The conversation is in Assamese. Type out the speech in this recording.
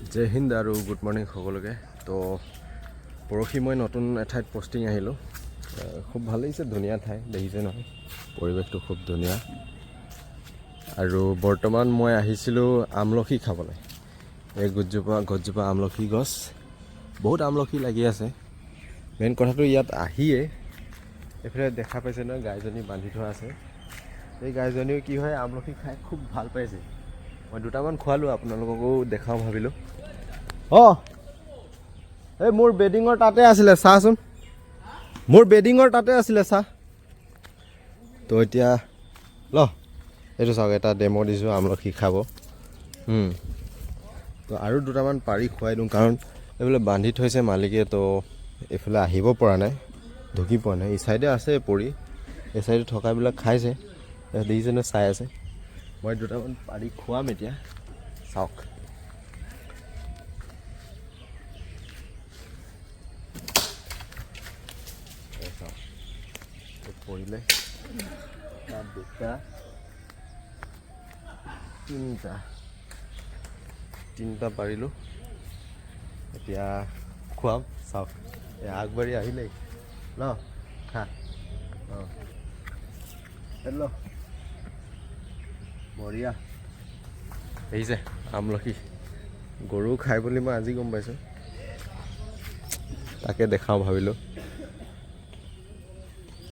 জয় হিন্দ আৰু গুড মৰ্ণিং সকলোকে। তো পৰহি মই নতুন এঠাইত পষ্টিং আহিলোঁ। খুব ভাল লাগিছে, ধুনীয়া ঠাই, দেখিছে নহয়, পৰিৱেশটো খুব ধুনীয়া। আৰু বৰ্তমান মই আহিছিলোঁ আমলখি খাবলৈ। এই গছজোপা আমলখি গছ, বহুত আমলখি লাগি আছে। মেইন কথাটো, ইয়াত আহিয়ে এইফালে দেখা পাইছে নহয়, গাইজনী বান্ধি থোৱা আছে। এই গাইজনীও কি হয়, আমলখি খাই খুব ভাল পাইছে। মই দুটামান খোৱালোঁ, আপোনালোককো দেখাওঁ ভাবিলোঁ। অঁ, এই মোৰ বেডিঙৰ তাতে আছিলে, চাচোন, মোৰ বেডিঙৰ তাতে আছিলে, চা। তো এতিয়া ল, এইটো চাওক, এটা ডেম' দিছোঁ, আমলখি খাব। তো আৰু দুটামান পাৰি খুৱাই দিওঁ, কাৰণ এইফালে বান্ধি থৈছে মালিকে, তো এইফালে আহিব পৰা নাই, ঢুকি পোৱা নাই। এই চাইডে আছে পৰি, এই চাইডে থকাবিলাক খাইছে। এই দেখিছে নে, চাই আছে। মই দুটামান পাৰি খুৱাম এতিয়া, চাওক। এই চাওক, এই পৰিলে। এটা, দুটা, তিনিটা, তিনিটা পাৰিলোঁ। এতিয়া খুৱাম, চাওক। এই আগবাঢ়ি আহিলেই। ল, খা। অঁ, এই ল, বঢ়িয়া। দেখিছে, আমলখি গৰু খাই বুলি মই আজি গম পাইছোঁ, তাকে দেখাওঁ ভাবিলোঁ।